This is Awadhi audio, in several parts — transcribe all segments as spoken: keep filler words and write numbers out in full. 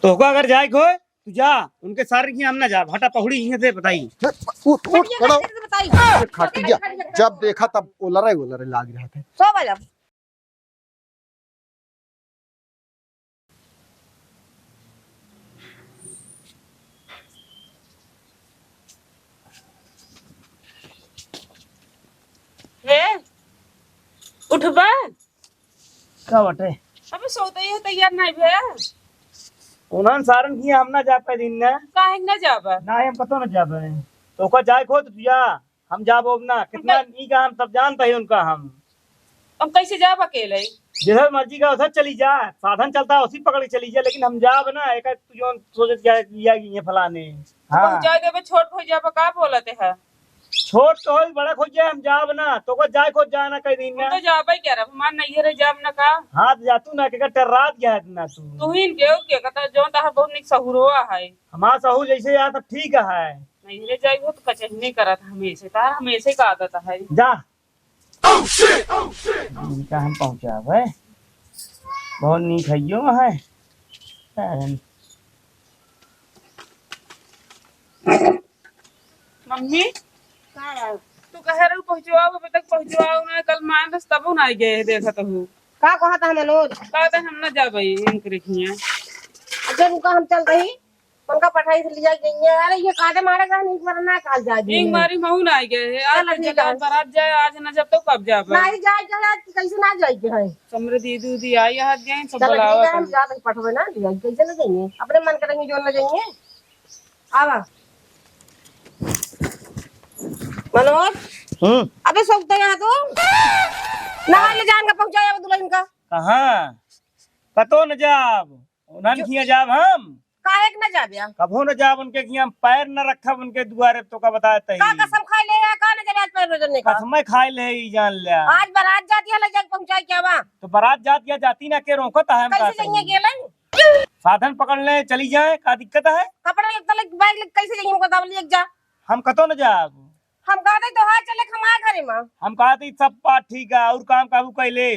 तोहका अगर जाए के होय, तू जा, उनके सारे की हम ना जा, हटा पहुड़ी इहाँ से बताई। उठ, उठ, खटिया खड़ा हो। खटिया से बताई। अरे खटिया, खटिया, खटिया। जब देखा तब ओलरे, ओलरे लाग रहा था। सो बजा। हे, उठबा? का बाटे? अबे सोते ही तैयार नहीं भे। उन्हन सारन की हम ना जा पाए दिन ना। काहे ना जाबा? ना, हम कतो ना जाबे। तो ओकर जाए को तो जा, हम जाबो अब ना। कितना हमका नीक हम सब जानता है उनका हम। हम कैसे जाब अकेले? जैसे मर्जी का उधर चली जा, साधन चलता है उसी पकड़ के चली जा, लेकिन हम जाब ना। एक तू जौन सोचत जा, लिया गई है फलाने। हाँ। पहुँचा देबे, छोट हो जाबा, का बोलत है? छोट तो होई, बड़ा खोज जाए, हम जाब ना। तो को जाए, खोज जाए ना, कई दिन हम ना। तो जाबे क्या रब, हमार नैहरे जाब ना का? हाथ जा तू ना, के का टर्रात गया है ना तू। तू ही इनके हो के कता, जो तहार बहुत निक सहुरवा है। हमार सहूर जैसे यार, तब ठीक है। नैहरे जाई हो तो कचहरी नहीं करत हमेशे, तार हमेशे का आदत है। जा। इनका हम पहुँचाबे, बहुत नीक हइयो है। मम्मी, का बा? तू कहे रहू पहुँचवाओ, अबे तक पहुँचवाओ ना, कल मान रस तबो ना गए, देखत हूँ। का कहत है मनोज? कहत है हम ना जाबे इनकरे खिया। अच्छा रुका, हम चल रही, उनका पठाई से लिया गई है। अरे ये कादे मारे का नहीं, पर ना काल जाए एक बारी महू ना आ गए है, आज चल ठीक है। बारात जाए, आज ना जब तो कब जाबे? नहीं जाए के है, आज कैसे ना जाए के है? समरे दीदी उदी आई, आज गए सब चल ठीक बुलावत है, हम हैं। जात के पठवे ना लिया, कैसे ना जाइए, अपने मन करेंगे जो ना जाइए। आवा। मनोज। हम्म। अबे सोचते यहाँ तो नहा ले जान का पहुँचाया वो दुल्हन का। कहाँ? कतो न जाब, उन्हन जो खिया जाब हम। काहे के न जाब यार? कभो न जाब उनके खिया, हम पैर न रखब उनके दुआरे, तो का बताए तही। का कसम खाए ले है, का न जाबे आज पैर रोजन ने का? कसम खाए ले ही जान ले। आज बारात जाती है, ले जाके पहुँचाए क्या बा? तो बारात जात या जाती ना, के रोकत है हम कैसे का जाइए कहीं? गेले? साधन पकड़ ले, चली जाए, का दिक्कत है? कपड़ा लत्ता लेके, बैग लेके कैसे जाइए? हमको दावल लेके जा। हम कतो न जाब। हम कहते तो हाँ चले हमारे घरे में। हम कहते सब बात ठीक है, और काम काबू कर ले,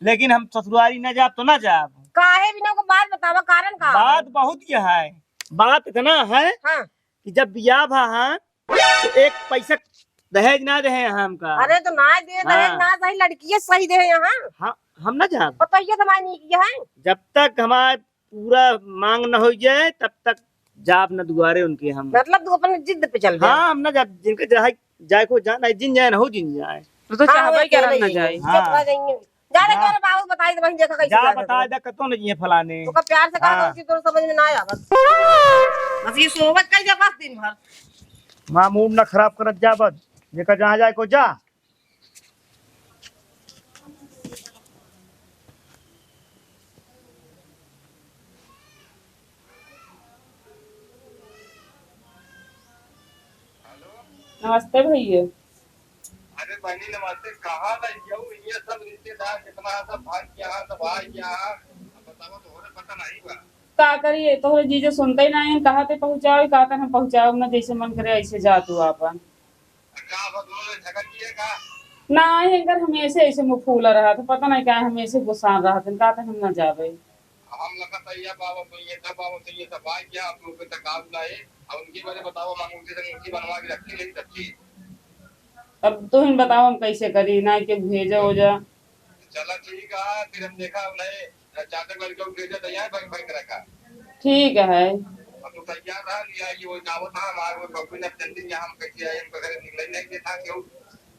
लेकिन हम ससुरारी न जाब तो न जाब। काहे बिना को बात बतावा, कारण का बात है? बहुत यह है, बात इतना है हाँ। कि जब बियाह भा है तो एक पैसा दहेज ना दे हैं हमका। अरे तो ना दे, दहेज हाँ। ना दे, लड़किये सही दे यहाँ। हाँ, हम ना जाब। बताइए तो मानी की है। जब तक हमारे पूरा मांग न हो जाए तब तक जाब न दुआरे उनके हम। मतलब तू अपने जिद पे चल बे। हाँ, हम ना जाब, जिनके जाए, जाए को जाना है, जिन जाए ना हो जिन जाए। तो, तो हाँ, चाहबे वो क्या अकेले ना ही जाए। चुप हाँ। रह जाएंगे। जा रे जा। तोरे बाबू बताई दे, वहीं देखा कैसे जा जाता बता है। दे, कतो नहीं है फलाने। तो का प्यार से कहा हाँ। तो उसी तोरे समझ में ना आया बस। बस ये सोवत कहीं जा बस दिन भर। माँ मूड ना खराब करत जा बस। जेकर जहाँ जाए को जा। नमस्ते भैया। अरे बहनी नमस्ते, कहाँ लग जाऊ? ये सब रिश्तेदार कितना है, सब भाई के यहाँ, सब भाई के यहाँ। अब बताओ तो, होरे पता नहीं बा। का करिए, तोहरे जीजा सुनते ही नहीं, कहा ते पहुँचाओ, कहा ते हम पहुँचाओ ना, जैसे मन करे ऐसे जा तू आपन। का बा, दोनों में झगड़ किए का? ना, इनकर हमेशा ऐसे मुँह फूला रहा था, पता नहीं क्या हमेशा गुस्सा रहा था, कहा ते हम ना जाबे। हम लगा तैया बाबा तो ये सब, बाबा तो ये सब भाई क्या आप लोग तक आऊ लाए, अब उनके बारे बताओ, हम उनसे संग उनकी बनवा के रखी नहीं रखी। अब तू ही बताओ, हम कैसे करी, ना के भेजा हो जा। चला ठीक है, फिर हम देखा उन्हें चाचा को लड़के को भेजा तैयार भाई, भाई करा का। ठीक है। अब तू तैयार रहा, लिया ये वो जावत है, हमारे वो बबू ने जल्दी यहाँ हम कैसे आए, हम घर निकले नहीं देता क्यों।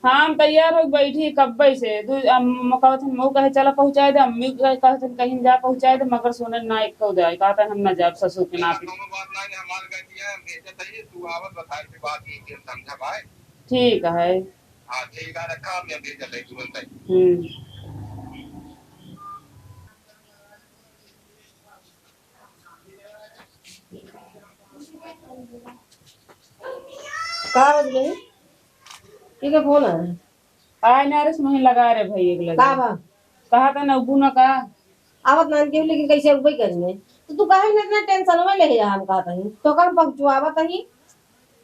हाँ, हम तैयार हो बैठी कब्बे से। दू, अम, कहत हन, मऊ कहे, "चला पहुँचाए दे।" अम्मी कहे, कहत हन, "कहीं जा पहुँचाए दे," मगर सुने ना, एको जाए। कहत हन, "हम ना जाब ससुर के नाती।" कोनो बात ना है, हमार गलती है, हम भेजत हई, तू आवत बताए के बात ये के समझा भाई। ठीक है। हाँ, ठीक है, रखा, हम भेजत हई तुरंत ही। हम्म। का बज गई? ठीक है, फोन है। आय ना रे, सुनही लगा रे भाई, एक लगे। का बा? कहा था ना, उबू ना का? आवत नान के, लेकिन कैसे उबे करेंगे? तो तू काहे ना इतना टेंशन में ले जा, हम कहत हई। तो का हम पहुँचवावत हई?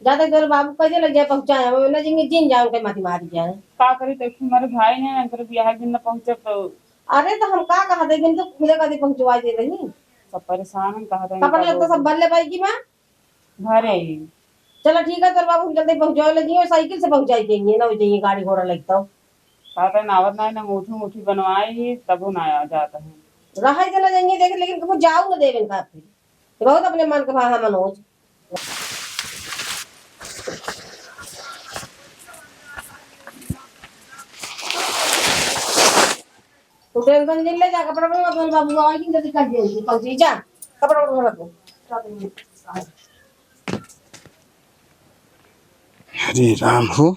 ज्यादा देर बाबू कैसे लग जाए पहुँचाए? हम ना जिंगे जिन जान के माती मारी जाए। का करी, तो हमारे भाई ने अंदर बियाह दिन ना पहुँचे तो। अरे तो हम का कहा थे, तो खुदे कभी पहुँचवा दे रही। सब परेशान हैं, कहत हैं कपड़ा इनका लत्ता सब भर ले पाई की माँ? भरे ही। चला ठीक है, तोर बाबू जल्दी पहुँचावे लगी, साइकिल से पहुँचाई देंगे, ना हो जाइए गाड़ी घोड़ा लगता हो। कहत हैं ना आवत ना है, ना अंगूठी, अंगूठी बनवाए ही, तबो ना आ जाता है। रहे के ना जाइए देख, लेकिन कबो जाऊ ना देवे इनका फिर। तो बहुत अपने मन का भा मनोज। तू टेंशन जिन ले जा, कपड़ा बदल, बाबू आवाज की जल्दी कर दे, पहुंची जा, कपड़ा बदल तू। हरे राम हो।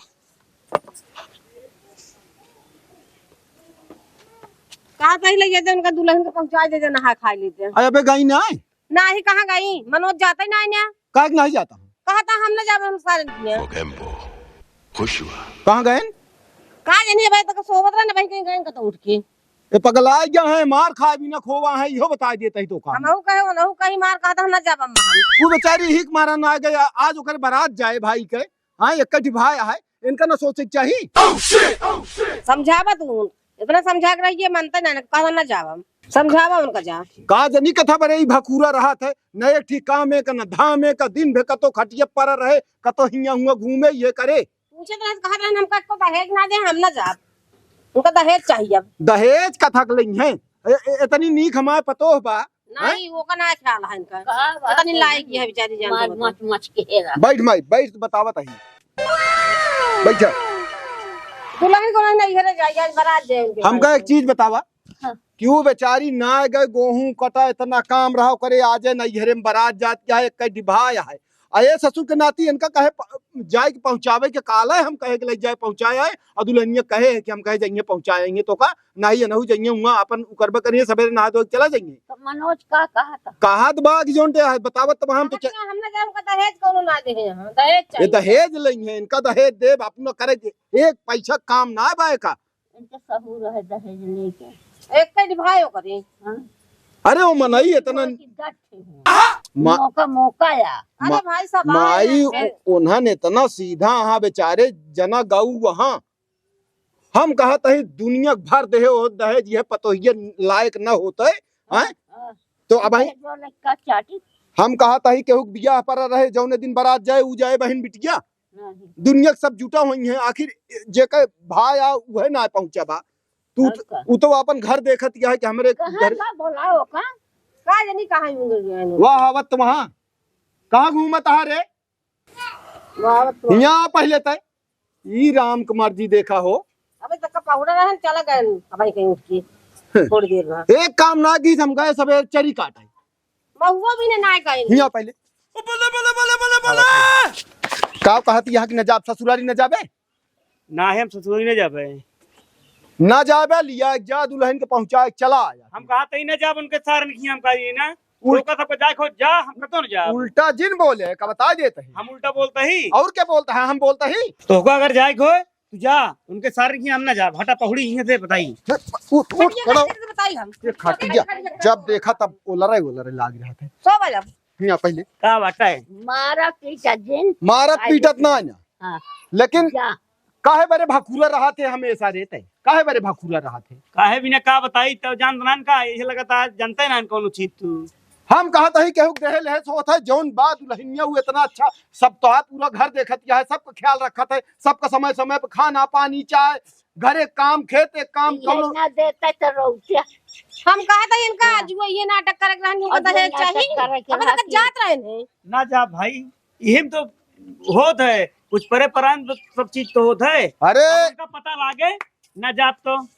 कहा पहले ये दे उनका दुल्हन को पहुंचा दे, दे नहा खा लेते हैं। अरे अबे गई ना है? नाही, कहाँ गई? मनोज जाता ही नाही ना। काहे के नाही जाता हूँ? कहता हम ना जाब, हम सारे दुनिया। ओकेम्पो खुश हुआ। कहाँ गए? का जानी, भाई तक सोवत रहे ना, भाई कहीं गए का तो उठ के। ए पगला गया है, मार खाए बिना खोवा है, इहो बता देता ही तो काम। हमहू कहे, ओनहू कहीं मार, कहता हम ना जाब हम। वो बेचारी हिक मारा ना गया, आज ओकर बारात जाए भाई के। हाँ, एक भाई है, इनका ना सोचे के चाही। समझावा तू, इतना समझा के रहिए, मानते ना, कहता ना जाब हम। समझावा उनका जा। का जनी कथा बरे ई भखूरा रहत है, न एक ठी काम है का, न धाम है का, दिन भे कतो खटिया पर रहे, कतो हियाँ हुआँ घूमे, ये करे। पूछे तो कहत रहन, हमका एको दहेज ना दे, हम ना जाब। उनका दहेज चाहिए अब। दहेज कथा के लई है? ए, ए, इतनी नीक हमारे पतोह बा। नहीं, हैं? वो का ना ख्याल है इनका। कहाँ बात इतनी है? लायक ही है बेचारी जान मार तो बता। मच मच के हेरा। बैठ माई, बैठ तो बतावत ही। बैठा। दुल्हन को नहीं घरे जाइए, आज बारात जाए उनके हमका भाई एक के। चीज बतावा। हाँ। कि वो बेचारी ना गए, गोहूं कटा, इतना काम रहा करे, आ जाए नैहरे में बारात जात क्या है, एक डिभाया है। आ ये ससुर के नाती इनका कहे प-, जाए के पहुंचावे के काल है, हम कहे के ले जाए पहुंचाए आए, और दुल्हनिया कहे है कि हम कहे जाइए पहुंचाएंगे तो का, नहीं ये नहीं जाइए हुआ, अपन उकरबे करिए, सवेरे नहा धो के चला जाइए। तो मनोज का कहा था? कहा तो बा कि जोन ते है, बतावत तब हम तो कहत च- ना, हम ना जाए, उनका दहेज कौनो ना दे हैं, हाँ, दहेज ये चाहिए। दहेज लेंगे, इनका दहेज देब, अपना करे के, एक पैसा काम ना बाय का। इनके सहूर है दहेज लेके। एक कई भाई ओकरे। हाँ। अरे वो मनई इतना कि डट थे हो। मा-, मौका, मौका या। अरे मा-, भाई साहब, आए माई हैं। उ-, उन्हन इतना सीधा हाँ बेचारे जना गऊ वहाँ। हम कहत ही दुनिया भर देहे हो दहेज, यह पतोहिया लायक न होते, हैं? हाँ। तो अब दहेज वाले का चाटी। हम कहत ही केहू के बियाह पर रहे, जौने दिन बारात जाए, उ जाए बहिन बिटिया। नहीं। दुनिया के सब जुटा हुई हैं, आखिर जेकर भाई आ, उहे ना पहुँचा बा। तू और का? उ तो अपन घर देखत यह है कि हमरे कहाँ घर का बोलाओ का? का जानी कहाँ ही मिल गया है। वाह, आवत तो वहाँ। कहाँ घूमत आ रे? वाह, आवत तो वहाँ। यहाँ पहले तय। ई राम कुमार जी देखा हो। अबे तक का पाहुड़ा रहन, चला गए, अब कहीं उठ के। थोड़ी देर बाद। एक काम ना की, हम गए सबे चरी काटे। महुआ भी ने नाय कहे। हिया पहले। ओ, बोले, बोले, बोले, बोले, बोले। का कहत यहाँ की न जाब, ससुरारी न जाबे? ना है, हम ससुरारी न जाबे। ना जाबे, लिया एक जा दुल्हन के पहुँचा के चला आया। हम कहा तई न जाब, उनके सारन की हम कही ना। उल- तो का सबको जाए खो जा, हम कतो न जाब। उल्टा जिन बोले, का बता देते हैं। हम उल्टा बोलते ही। और क्या बोलता है, हम बोलता ही। तो का अगर जाए खो, तू जा, उनके सारे की हम ना जा, हटा पहुड़ी यहाँ से बताई। उठ, उठ, खड़ो। बताई हम। ये खटिया, जब देखा तब ओलरे, ओलरे लाग रहा था। सो बजा। यहाँ पहले। का बाटा है? मारा पीटा जिन। मारत पीटत ना है ना। हाँ। लेकिन जा। काहे बरे भखूरा रहा थे हमेशा रहते? काहे बरे भखूरा रहा थे? काहे बिना का बताई, तब जान बनान का, यही लगता है, जानते ना कौन चीज तू। हम कहत ही केहू के देहे लेहे सोत है, जौन बा दुल्हनिया उ इतना अच्छा, सब तोहार पूरा घर देखत यह है, सबका ख्याल रखत है, सबका समय समय पे खाना पानी चाय, घरे काम खेत एक काम ये कौनो ना देता तो रोटिया। हम कहत है इनका हाँ। आज वो ये नाटक करत रहनी, और इनका दहेज नाटक चाहिए। करे के अब तक रहती। जात रहे नहीं। ना जा भाई, यही में तो होत है, कुछ परे परान तो सब चीज तो होत है। अरे। अब उनका पता लागे, ना जात तो।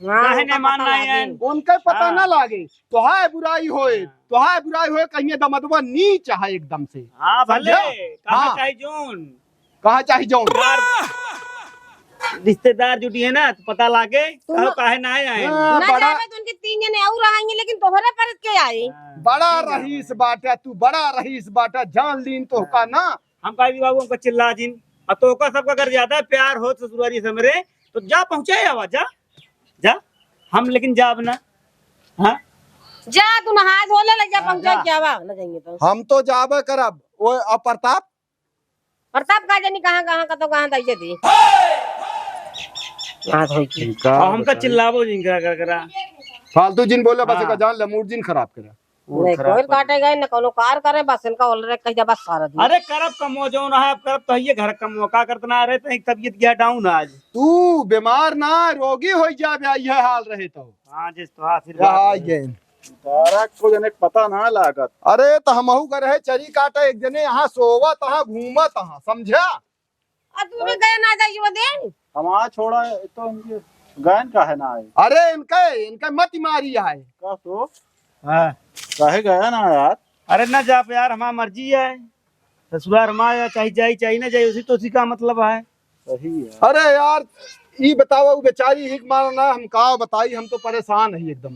हाँ, काहे उनका नहीं मान पता ना लागे। आयन? उनके पता हाँ। ना लागे। तोहार बुराई होए, हाँ। तोहार बुराई होए, कहिए दमदवा नीच है एकदम से। हाँ, भले, समझा? कहा हाँ। चाहे जौन। कहा चाहे जौन। यार, रिश्तेदार जुटी है ना, तो पता लागे, तुम कहो काहे ना आए हैं। हाँ, ना बड़ा जावे तो उनके तीन जने और आएंगे, लेकिन तोहरे पर के आए। हाँ। बड़ा रहीस बाटा तू, बड़ा रहीस बाटा, जान लीन तोहका हाँ। ना। हम कहा भी बाबू, हमका चिल्ला जिन। और तोहका सबका अगर ज्यादा प्यार हो ससुरारी से हमरे, तो जा पहुँचे आवा, जा, जा। हम लेकिन जाब ना। हाँ? जा, तू नहा धो ले, ले जा, हाँ, पहुँचा जा। क्या बा? ना जाएंगे तो। हम तो जाबे करब। ओ, अब प्रताप? प्रताप का जानी कहाँ, कहाँ, कतो कहाँ दइए दी। नहा धो के। इनका और हमका बताई। चिल्लाबो जिन करा, करा, करा। फालतू जिन बोले, बस हाँ। का जान ले, मूड जिन खराब करा। नहीं, कोई काटे गए, न कौनो कार करे, बस इनका ओलरे कह जा, बस सारा दिन। अरे करब कमो जौन है, अब करब तो ये घर कमो, का करत ना रहे, तो एक तबीयत गया down आज। तू बीमार ना, रोगी होइ जाबे, यह हाल रहे तो। हाँ, जिस तो आशीर्वाद है। ये। तारा को जने पता ना लागत। अरे, तो हमहू गए रहे चरी काटे, एक जने यहाँ सोवत, यहाँ घूमत, यहाँ, समझा? आ, तू भी गए ना जाइए वो दिन। हमारा छोड़ा है, तो इनके गायन का है ना आए। अरे, इनके, इनके मत मारी आए। का तो? हाँ। काहे गया ना यार? अरे, ना जा यार, हमारा मर्जी है। ससुराल में आया, चाहे जाई, चाहे ना जाई, उसी तो उसी का मतलब है। सही है। अरे यार, ई बतावा, वो बेचारी ही मारना, हम का बताई, हम तो परेशान है एकदम।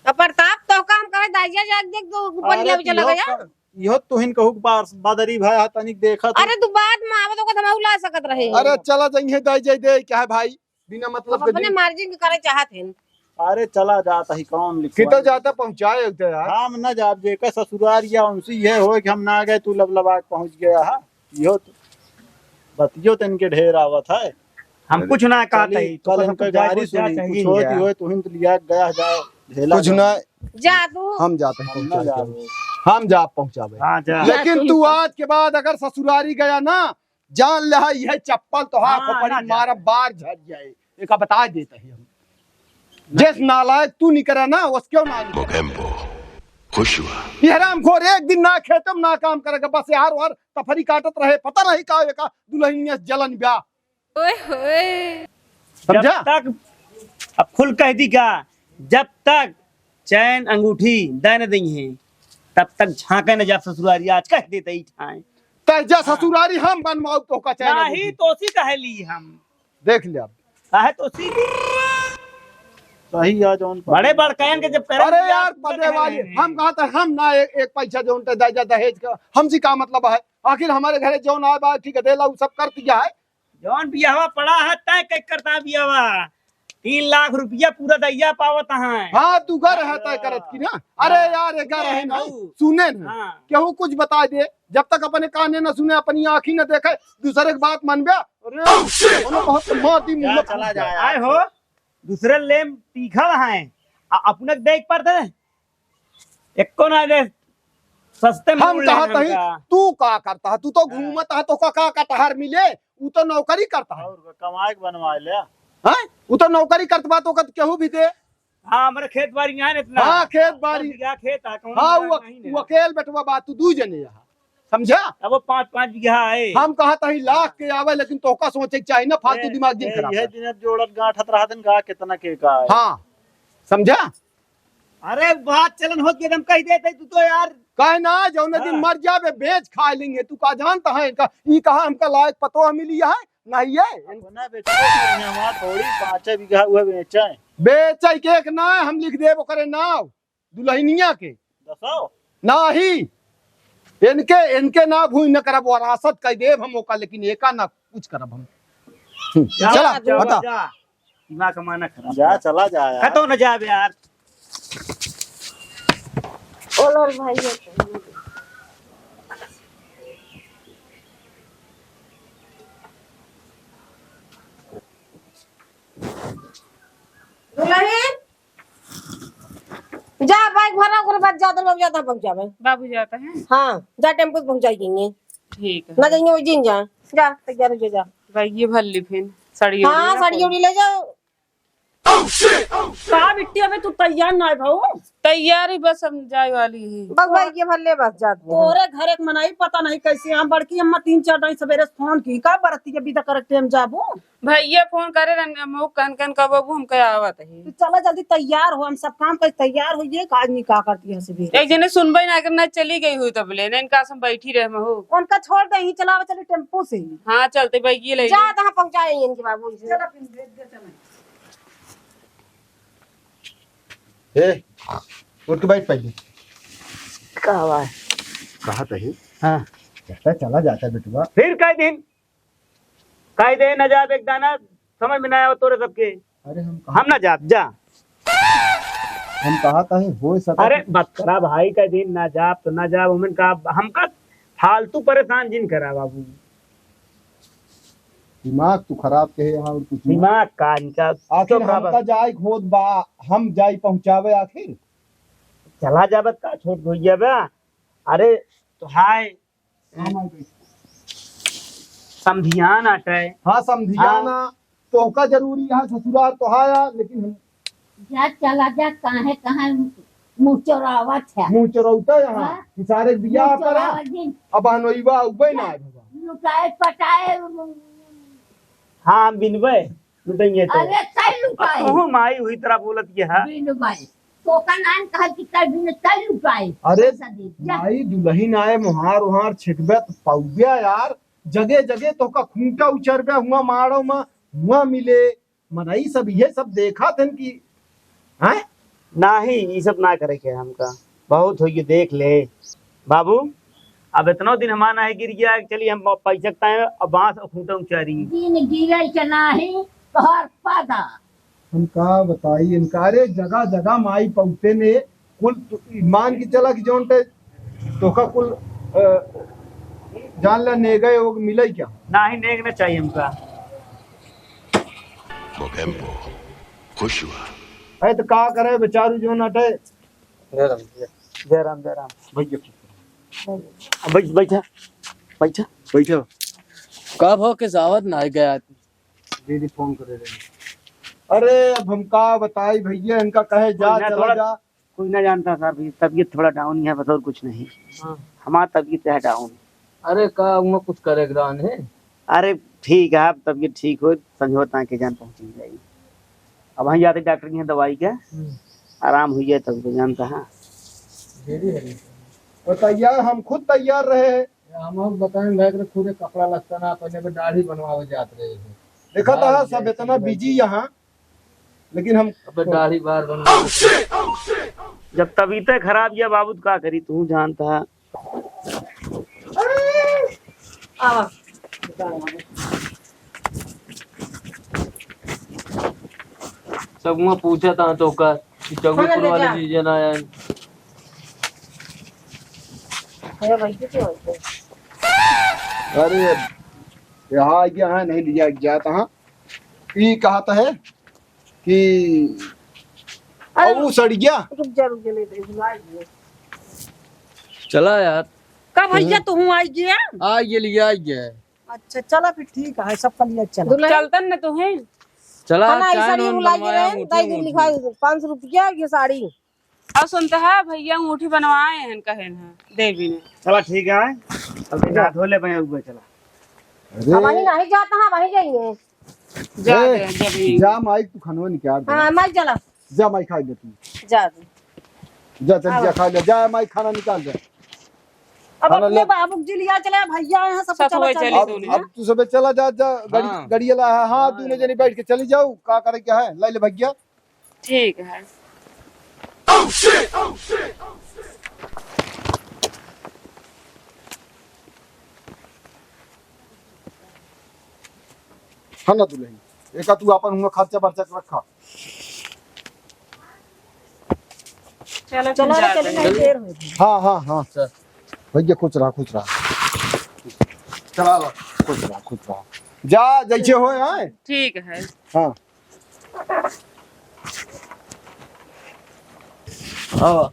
अब प्रताप तो काम करे, दाइया जाके देख, तो ऊपर अरे, ले चला इहो गया। क-, इहो तुहिन कहू के पास बदरी भाई, हा तनिक देखा तो। अरे, तू बाद में आवे तो ओकर धमाऊ ला सकत रहे। अरे, चला जाइए, दाई जाई दे, क्या है भाई, बिना मतलब हम के अपने दिन। Margin के करे चाहत हैं। अरे, चला जाता ही, कौन लिखवा कितो ले? जाता पहुँचाए होते यार। हम न जाब, जे का ससुरार या उनसे ये हो कि हम ना गए, तू लबलबा के पहुँच गया है। इहो तो, बतियो तो इनके ढेर आवत है। हम कुछ ना कहते चली, ही, तो कल बस इनका हम जा गाड़ी चाहिए सुनी, कुछ होती यार। होए, तुहिन तो लिया गया जाए, ढेला कुछ जाए। ना, जा तू। हम जाते हैं हम ना पहुँचाए जाबो। के। हम जा पहुँचावे। हाँ, जा। लेकिन तू आज के बाद अगर ससुरारी गया ना, जान ले, यह चप्पल तो हाँ, हाँ, खोपड़ी ना जा। मारब, बार झड़ जाए। एका बता देता ही हम। जिस नालायक तू निकरा ना, उसके ना निकरा। मोगेम्बो, खुश हुआ। ये हरामखोर एक दिन ना खेतम ना काम करेगा, बस यार और तफरी काटत रहे, पता नहीं का एका दुल्हनिया जलन ब्या। ओए होए। समझा? जब तक, अब खुल कह दी का, जब तक चैन अंगूठी दे न दई है, तब तक झांके न जा ससुरारी, आज कह देते ही ठाए। तै जा हाँ। ससुरारी हम बनवाऊ तो का चैन नहीं अंगूठी। तो उसी कहे ली हम। देख ले अब। काहे तो उसी की? सही है जौन बड़े बड़कैन के जब करे अरे दिया, यार, तुझे पदे कहे वाली, नहीं। हम कहा था हम ना एक, एक पैसा जौन ते दे जा दहेज का, हमसे का मतलब है? आखिर हमारे घरे जौन आए बा, ठीक है, देला, उ सब कर दिया है। जौन बियाहवा पड़ा है, तय कई करता बियाहवा। तीन लाख रुपया पूरा दैया पावत हैं। हाँ, तू घर है तय करत की ना। अरे हाँ। यार, एक घर है ना। भाऊ। सुने ना। हाँ। केहू कुछ बता दे, जब तक अपने काने ना सुने, अपनी आँखी ना देखे, दूसरे के बात मानबे। अरे, कोनो बहुत मार दी, मुँह जा, में चला फूट जा जाए। यार। आए हो, दूसरे लेम तीखा है, आ अपने देख पर दे। एको ना दे, सस्ते में हम उड़ लेंगे कहत हई, हमका। तू का करता है? तू तो हाँ। घूमत है, तो का, का कटहर मिले? उ तो नौकरी करता है। और का, कमाए के बनवा ले। हैं? उ तो नौकरी करत बा, तो का केहू भी दे। हाँ, हमरे खेत बारी यहाँ इतना। हाँ, खेत बारी। दस बीघा खेत है, कौनो हाँ, मकान वो, नहीं वो है। अकेल बेटवा बा, तू दू जने यहाँ। समझा? अब वो पाँच, पाँच बीघा है। हम कहत हई लाख के आवे, लेकिन तोहका सोचे के चाही ना, फालतू ए, दिमाग जिन ए, खराब यह कर। दिन अब जोड़त गांठत रहत हैं, का कितना के का है। हाँ, समझा? अरे बात चलन होत के एकदम कह देते तू तो यार। काहे ना, जौने दिन हाँ। मर जाबे, बेच खा लेंगे। तू का जानता है इनका, ई कहा हमका लायक पतोह मिली है? नहीं है। अपना बेचबे करिए, हमार थोड़ी पाँचे बीघा हुआ बेचे। बेचे के एक ना, हम लिख देब ओकरे नाव, दुल्हनिया के। दसो? नाही। इनके, इनके ना भूई न करब, वरासत कह देब हम ओका, लेकिन एका ना कुछ करब हम। हम्म, जा, चला, जा, बता। जा। दिमाग का माना खराब। जा, चला जा यार। कतो न जाबे यार। बोलो रे भाई, ये तो। दुल्हन, जा, bike भरा, ओकरे बाद जा, तो बाबू जाता पहुंचावे। बाबू जाता है? हाँ, जा, टेम्पो से पहुंचाई देंगे। ठीक है। ना जाइए, वही दिन जा। जा, तैयार हो जा, जा। बैगिये भर ली फिर, साड़ी हाँ, ओढ़ी ना साड़ी कोई। ओढ़ी ले जाओ। का बिट्टी, अबे तू तैयार ना है भाऊ? तैयार ही बस, हम जाए वाली ही। बस बैगिये भर ले, बस जा। तोरे घर एक मनाई, पता नहीं कैसे, हम बड़की अम्मा तीन चार दाई सवेरे से फोन की, का बरती के विदा करे टाइम जाबू? भैया फोन करे रहन, हम कन कन का बाबू हमके आवत है। तू चला जल्दी तैयार हो, हम सब काम कर तैयार हो, ये का आदमी का करती है सवेरे? एक जने सुनबे ना करना, चली गई हुई तब ले, इनका हम बैठी रहे महू। उनका छोड़ दे, ही चलावे चली टेम्पो से ही। हाँ, चलते बैगिये ले। जा, तहाँ पहुँचाए इनके बाबू जी। चला फिर भेज दे, चला। ए, उठ के बैठ पहले। का हुआ है? कहा तही? हाँ। कहता चला जाता बेटुआ। फिर कह दिन? कह दे न जाब एक दाना, समझ में ना आवे तोरे सबके। अरे हम कहा हम ना जाब, जा। हम कहा तही हो सकता अरे है। बकरा भाई कह दिन ना जाब तो ना जाब, उमन का हमका फालतू परेशान जिन करा बाबू। दिमाग तू खराब के है यहाँ और कुछ नहीं। दिमाग का इनका आखिर चुप रहा हमका बस। जाए के होत बा, हम जाई पहुँचावे आखिर। चला जाबे त का छोट होइ जाबे? अरे, तो हाय, हाँ, माई भाई। समधियान आटे। हाँ, समधियान हाँ। आ, तोहका जरूरी है ससुरार तो हाया, लेकिन हम जा, चला जा, काहे, काहे मुँह चोरावत है? मुँह चोरौता यहाँ। हाँ? कि सारे के बियाह मुँह करा, चोरावत दिन। अब हनोइवा उबे ना आए बाबा। लुटाए पटाए। हाँ, हम बिनबे, लुटेंगे तो। अरे, तै लुटाए। अब तू माई हुई तरह बोलत के है। बिनबे। तोका नाम कहे कि तै बिन तै लुटाए। अरे, पैसा दे, जा। माई दुलहिन आए, मोहार ओहार छिटबे त पौब्या यार। जगे जगे तोका खूंटा उचरबे, हुआ माड़ो में, हुआ मिले। मनई सब ये सब देखा थन कि, हैं? नाही, ई सब ना करे के हमका। बहुत होइए, देख ले। बाबू, अब इतनो दिन हमार नाही गिर गया, चली हम पैसा के टाइम अब बांस और खूंटा उचारी। दिन गिरे के नाही, तोहर पदा। हम का बताई इनका, अरे जगह जगह माई पौते ने कुल तू मान के चला कि जौन ते तोका कुल, अ, जान ला नेगे ओग मिले क्या? नाही, नेग ना चाहिए हमका। मोगेम्बो खुश हुआ। अरे तो का करे बेचारू जौन अटे। जय राम, जय, जय राम, जय राम। भैया, अब बैठ, बैठा, बैठा। बैठा। कब हो के जावत ना गया? दीदी फोन करे रहे। अरे अब हम का बताई भैया, इनका कहे जा, कोई ना, चला थोड़ा जा। कोई ना जानता सर, भी तबीयत थोड़ा डाउन ही है बस, और कुछ नहीं। हाँ। हमारा तबीयत है डाउन। अरे का उमा कुछ करे ग्रान है? अरे ठीक है, अब तबीयत ठीक हो, समझौता के जान पहुँच जाएगी। अब वहीं जाते डॉक्टर के यहाँ दवाई के हम्म। आराम हुई है तब तो जानता है। देरी है। और तैयार, हम खुद तैयार रहे हैं। हम और बताएं भाई के खुदे कपड़ा लत्ता ना पहने के दाढ़ी बनवावे जात रहे हैं। देखा था सब इतना बिजी यहाँ, लेकिन हम अबे दाढ़ी बार बनवावे। जब तबीयत खराब या बाबू तो का करी, तू जानता है। आवा। सब मुँह पूछा था तो का कि चौबीस खाना ले वाले जा। जी जना आए। अरे भाई, किती वाजले? अरे, यहाँ आ गया है, नहीं लिया जाता हाँ। ई कहत है कि अरे, अऊ सड़िया। रुक जा, रुक जा, ले दे, भुला गया। चला यार। का भैया, तू आई गया? आ ये लिया, आ ये। अच्छा, चला फिर, ठीक है, सबका लिया चला। दुल्हन? चलतन न तू है। चला, खाना चाय ऐसा नहीं नान भुला बनवाया, गया, अंगूठी, दाई अंगूठी। लिखा पाँच सौ रुपया ये साड़ी। अब सुनता है भैया अंगूठी बनवाए हैं, कहे हैं देवी ने। चला ठीक है, अब जा धो ले भाई, ऊपर चला। अरे। अब वहीं नहीं जाता है, वहीं जाएंगे। जा ए, दे, जब ही। जा माई, तू खानवा निकाल दे। हाँ, माई चला। जा माई, खाई ले तू। जा दे। जा, चल, जा, खा ले। जा माई, खाना निकाल दे। अब खाना अपने ले। बाबू जी लिया चला, भैया यहाँ सब सब चला, वही चला। चली अब, दूनी, अब हाँ? तू सबे चला जा, जा, गाड़ी, हाँ। गाड़ी वाला है, हाँ, हाँ, दूनो यार। जनी बैठ के चली जाऊ, का करे क्या है, ले ले भैया। ठीक है। है ना दुल्हन, एका तू अपन हुआ खर्चा बर्चा के रखा। चलो, चलो तुम रे, जाते चलो, हैं। नहीं, देर हो गई। हाँ, हाँ, हाँ। चल। भैया, खुश रहा, खुश रहा। चला लो। खुश रहा, खुश रहा। जा, जैसे होए, हाँ? ठीक है। हाँ। हाँ।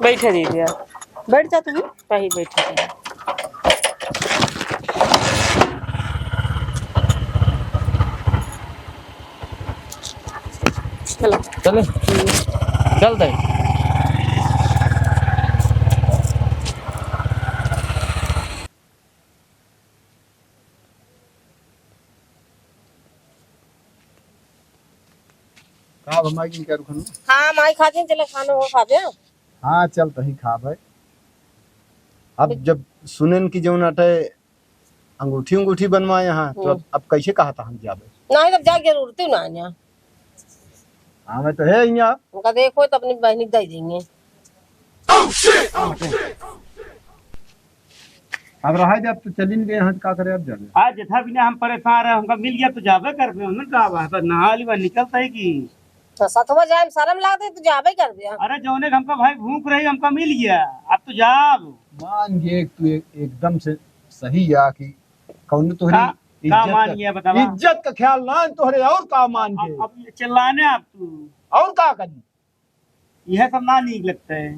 बैठे दीदी, बैठ जा तू। कहीं बैठे दीदी। चलो। चले? चलते हैं। का अब माई जिन क्या रुकन? हाँ, माई खा जिन, चले खाना हो खा दे। हाँ, चल तही खा भाई। अब जब सुनेन कि जौन अटे अंगूठी उंगूठी बनवाए यहाँ, तो हम्म। अब, अब कैसे कहा था हम जाबे? नहीं, तब जाके जरूरत ही ना है यहाँ। हाँ, मैं तो है यहाँ। उनका देखो तो अपनी बहनी दे देंगे। अब रहा दे, अब तो चलिन गए हैं, का करे अब जाबे? आज जथा बिना हम परेशान रहे, हमका मिल गया तो जाबे करबे, हमने का बात है, नहा ली बा, निकलता है कि तो सथवा जाए में शर्म लागत है, तो जाबे करबे। अरे जौने के हमका भाई भूख रही, हमका मिल गया, अब तो जाब। मान ये तू एक, एकदम से सही या कि कौन तोहरी का? का मान गया बतावा? इज्जत का ख्याल ना तोहरे, और का मान अब, गए? अब चिल्लाने आप तू। और का करी? यह सब ना नीक लगता है।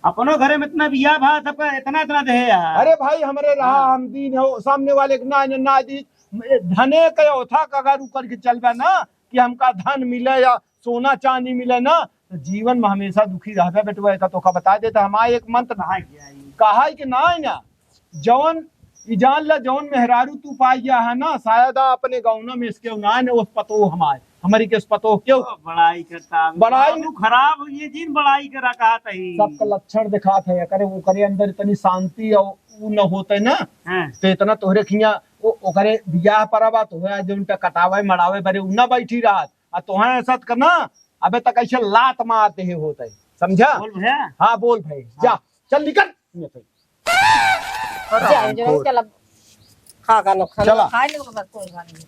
अपनो घरे में इतना बिया भा सबका इतना इतना दे यार। अरे भाई, हमरे रहा, हाँ। हम दीन हो, सामने वाले के ना, ना दी, धने के ओथा का अगर ऊपर के चलबा ना कि हमका धन मिले या सोना चांदी मिले ना, तो जीवन में हमेशा दुखी रहबे बेटवा। एका तोका बता देता हमार एक मंत्र। कहा कि आई? कहा कि ना है ना, जौन ई जान ला, जौन मेहरारू तू पाई गया है ना, शायद आ अपने गौना में इसके ना है ना, उस पतो हमारे, हमारी के उस पतो क्यों? ओ, बड़ाई करता है। बड़ाई बाबू खराब हुई है जिन बड़ाई करा कहा तही। सबका लक्षण दिखात है, करे ओकरे अंदर इतनी शांति और ऊ न होते ना, हाँ। तो इतना तोहरे खिया ओ-, ओकरे बियाह परबा तो होया, जो उनका कटावे मड़ावे बरे ऊ ना बैठी रहत, आ तोहे ऐसा करना, अबे तक ऐसे लात मारते ही होते, समझा? बोल भैया। हाँ, बोल भाई, जा, हाँ। चल निकल। जा, जा, चल अब खा का नुकसान चला। खाए ले बस कोई बात नहीं।